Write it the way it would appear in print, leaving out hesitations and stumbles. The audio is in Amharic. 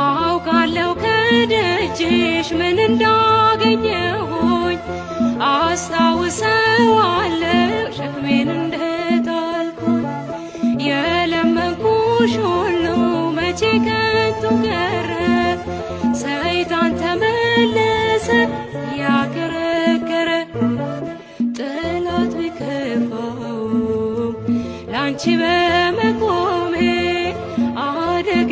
አውቃለሁ ከደጅሽ ምን እንዳገኘሁኝ፣ አስታውሰዋለሁ ሸክሜን እንደጣልኩኝ። የለመንኩሽ ሁሉ መቼ ከንቱ ቀረ፣ ሰይጣን ተመለሰ ያከረከረ። ጠላት ቢከፋውም ላንቺ በመቆሜ አደገ